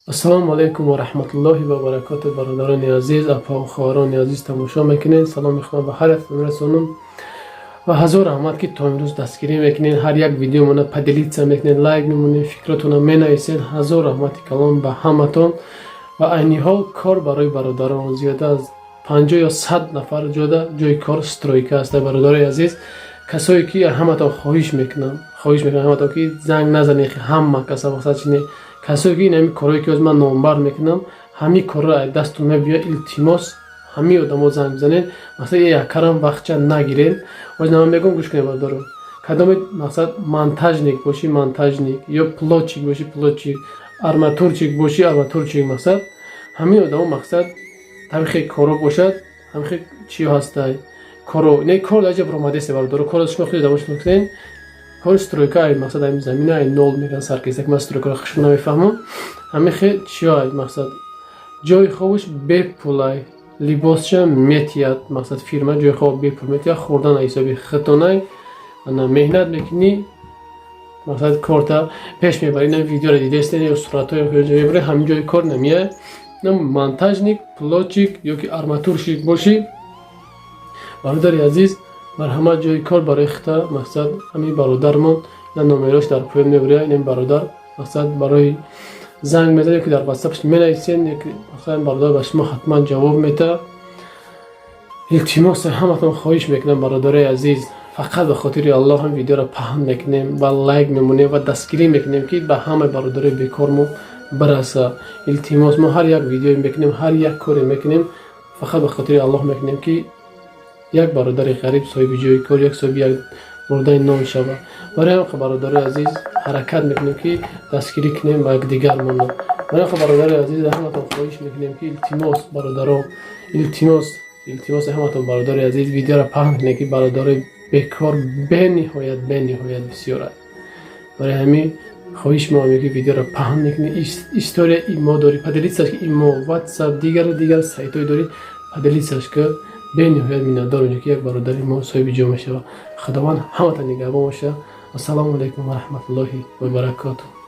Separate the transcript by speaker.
Speaker 1: Ассалому алайкум ва раҳматуллоҳи ва баракоту. Бародарони азиз, апаву хоҳарони азиз, тамошо мекунед, саломи худо ба ҳар яктон расонам ва ҳазор раҳмат, ки то имрӯз дастгирӣ мекунед, ҳар як видеомона поделиться мекунед, лайк мемонед, фикротонро менависед. Ҳазор раҳмати калон ба ҳаматон. Ва айни ҳол кор барои бародарон, зиёда аз 50 ё 100 нафар ҷода ҷои кор, стройка аст. Бародарои азиз, касое ки ҳаматон хоҳиш мекунам ҳаматон, ки занг назанед ҳама каса. Мақсад чи не, касое ки ин ҳами корое ки ман номбар мекунам, ҳамин корро аз дастон мебиёяд, илтимос, ҳамин одамо занг бизанед. Мақсад, якарам вақтча нагиред. Оз ман мегӯм, гӯш кунед, бародаро. Кадоме, мақсад, монтажник бошӣ, монтажник, ё плотчик бошӣ, плотчик, арматурчик бошӣ, арматурчик, мақсад, ҳамин одамо, мақсад, ҳамин хел коро бошад, ҳамин хел чиё ҳастай коро. Не, кор дар ҷа баромадест, бародаро. Кор шумо худи одамо шинохтед. Кори стройка ай, мақсад, ай замина ай нол меган сар кеса, ки ман стройкаро хушк намефаҳмам. Ҳамин хел чиё ай, мақсад, ҷои хобаш бепулай, либосша метиҳад, мақсад, фирма ҷои хоб бепул метиҳад, хӯрдан ай ҳисоби худтонай. Ана меҳнат мекунӣ, мақсад, корта пеш мебарӣ. На видеоро дидестен ё суратҳои мебарӣ, ҳамин ҷои кор намеяй. На монтажник, плотчик ё ки арматурщик бошӣ, бародари азиз, марҳамат, ҷои кор барои хита. Мақсад, ҳамин бародармон на номерош дар поён мебуря. Ин бародар, мақсад, барои занг мезанед, ки дар ватсапш менависед, мақсад, бародар ба шумо ҳатман ҷавоб медиҳад. Илтимос, ҳаматон хоҳиш мекунам, бародарои азиз, фақат ба хотири Аллоҳ ҳам видеоро паҳн мекунем ва лайк мемонем ва дастгирӣ мекунем, ки ба ҳамаи бародарои бекор мо бираса. Илтимос, мо ҳар як видеое мекунем, ҳар як коре мекунем, фақат ба хотири Аллоҳ мекунем, ки як бародари ғариб соҳиби ҷои кор, як соҳиби як бурдаи нон шавад. Барои ҳам, бародарои азиз, ҳаракат мекунем, ки дастгирӣ кунем ба якдигармонро. Барои ҳам, бародарои азиз, ҳаматон хоҳиш мекунем, ки илтимос, бародаро, илтимос, илтимос, ҳаматон, бародари азиз, видеоро паҳн кунем, ки бародарои бекор бениҳоят, бениҳоят бисёр аст. Барои ҳамин хоҳиш мо, ки видеоро паҳн мекунӣ, история имо дорӣ, поделиться ки, имо, ватсап, дигар дигар сайтҳое дорӣ, поделиться ки. Бениҳоят миннатдорем, ки як бародари мо соҳиби ҷо мешавад. Худованд ҳаматон нигаҳбон бошад. Ассалому алайкум ва раҳматуллоҳи ва баракотуҳ.